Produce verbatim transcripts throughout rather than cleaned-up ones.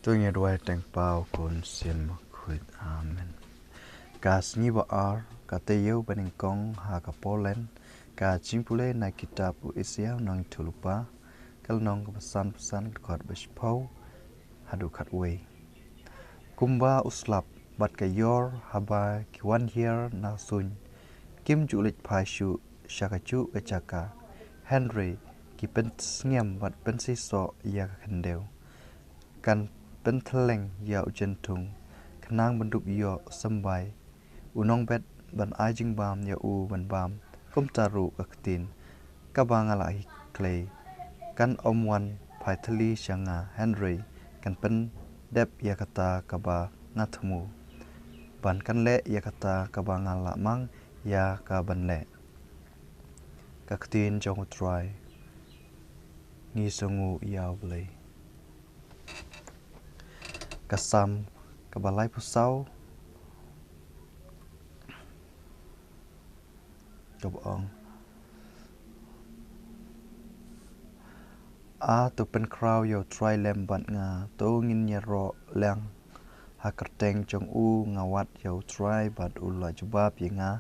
To ngin ïa duwai teng paw kun sien ma khuid. Amen. Ka sngi ba ar, ka taïew ba nyngkong ha ka Poland, ka jingpule na kitab u Isaïah u nongïathuhlypa, ka lynnong kaba san phew san, ka dkhot ba shiphew haduh khatwei. Kumba u slap bad ka ïor, haba ki wan hiar na suiñ, kim ju leit phai shuh sha kajuh ka jaka, hynrei ki pynsngem bad pynsisoh ïa ka khyndew. Kan pynthylleng ïa u jynthung, khnang ban dup ïoh symbai u nongbet ban ai jingbam ïa u ban bam. Kumta ruh ka ktien kaba nga la hi khlei kan ym wan phai thylli sha nga, hynrei kan pyndep ïa kata kaba nga thmu, bad kan leh ïa kata kaba nga la mang ïa ka ban leh. Ka ktien jong U Trai. Ngi sngewnguh ïa U Blei. Ka Salm kaba laiphew saw, kaba ong: A to pynkhraw ïa U Trai lem bad nga, to ngin ïaroh lang ha kyrteng jong u. Nga wad ïa U Trai bad u la jubab ïa nga,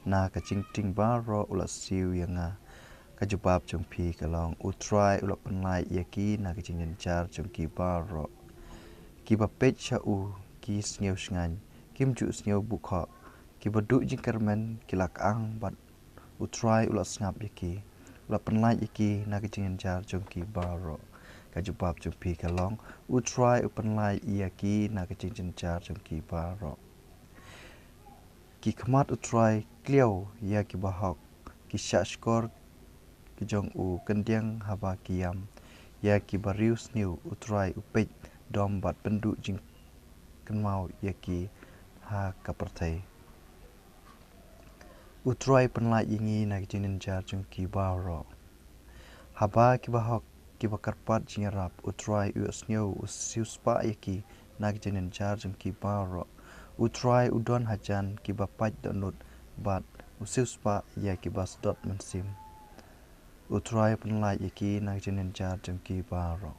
na ka jingtieng baroh u la siew ïa nga. Ka jubab jong phi ka long: U Trai u la pynlait ïa ki na ka jingjynjar jong ki baroh. Kiba peit sha u ki sngew shngaiñ, kim ju sngew bukhoh. Kiba duh jingkyrmen ki la kyang, bad U Trai u la sngap ïa ki. U la pynlait ïa ki na ka jingjynjar jong ki baroh. Ka jubab jong phi ka long: U Trai u pynlait ïa ki na ka jingjynjar jong ki baroh. Ki khmat U Trai kliaw ïa kiba hok, ki shahshkor ki jong u kyndiang haba ki ïam. Ïa kiba riewsniew U Trai u peit dom bad pynduh jingkynmaw ïa ki ha ka pyrthei. U Trai pynlait ïa ngi na ka jingjynjar jong ki baroh. Haba kiba hok kiba kyrpad jingïarap, U Trai u ïohsngew, u siewspah ïa ki na ka jingjynjar jong ki baroh. U Trai u don hajan kiba pait dohnud bad u siewspah ïa kiba sdot mynsiem. U Trai u pynlait ïa ki na ka jingjynjar jong ki baroh.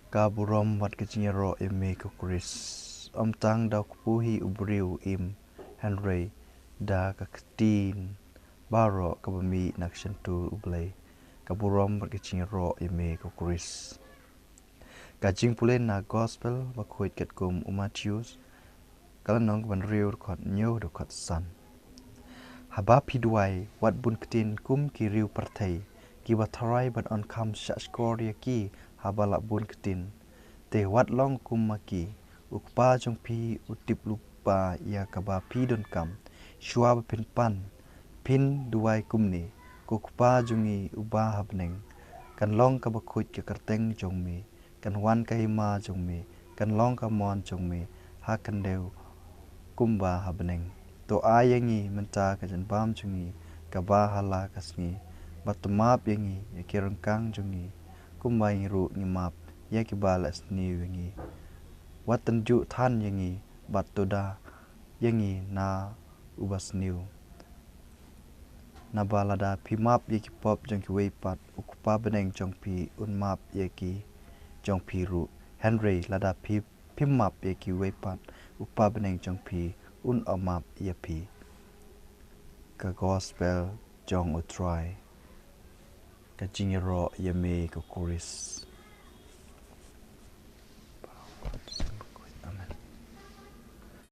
Ka burom bad ka jingïaroh ïa me ko Khrist. Ym tang da u kpu hi u briew u im, hynrei da ka ktien baroh kaba mih na ka shyntur U Blei. Ka burom bad ka jingïaroh ïa me ko Khrist. Ka jingpule na Gospel bakhuid katkum u Mathaios, ka lynnong kaba hynriew, dkhot hynñiew haduh dkhot san. Haba phi duwai, wat bun ktien kum ki riew pyrthei, kiba tharai ban ong kham shahshkor ïa ki haba la bun ktien. Te wat long kum ma ki. U Kpa jong phi u tip lypa ïa kaba phi donkam. Shuwa ba phin pan, phin duwai kumne: Ko Kpa jong ngi uba ha bneng, kan long kaba khuid ka kyrteng jong me, kan wan ka hima jong me, kan long ka mon jong me ha khyndew kumba ha bneng. To ai ïa ngi mynta ka jingbam jong ngi kaba ha la ka sngi. Bad to map ïa ngi ïa ki ryngkang jong ngi, kumba ngi ruh ngi map ïa kiba la sniew ïa ngi. Wat tynjuh than ïa ngi, bad to da ïa ngi na uba sniew. Naba lada phi map ïa ki pop jong kiwei pat, U Kpa bneng jong phi un map ïa ki jong phi ruh. Hynrei lada phi, phim map ïa kiwei pat, U Kpa bneng jong phi un ym map ïa phi. Ka Gospel jong U Trai. Ka jingïaroh ïa me ko Khrist.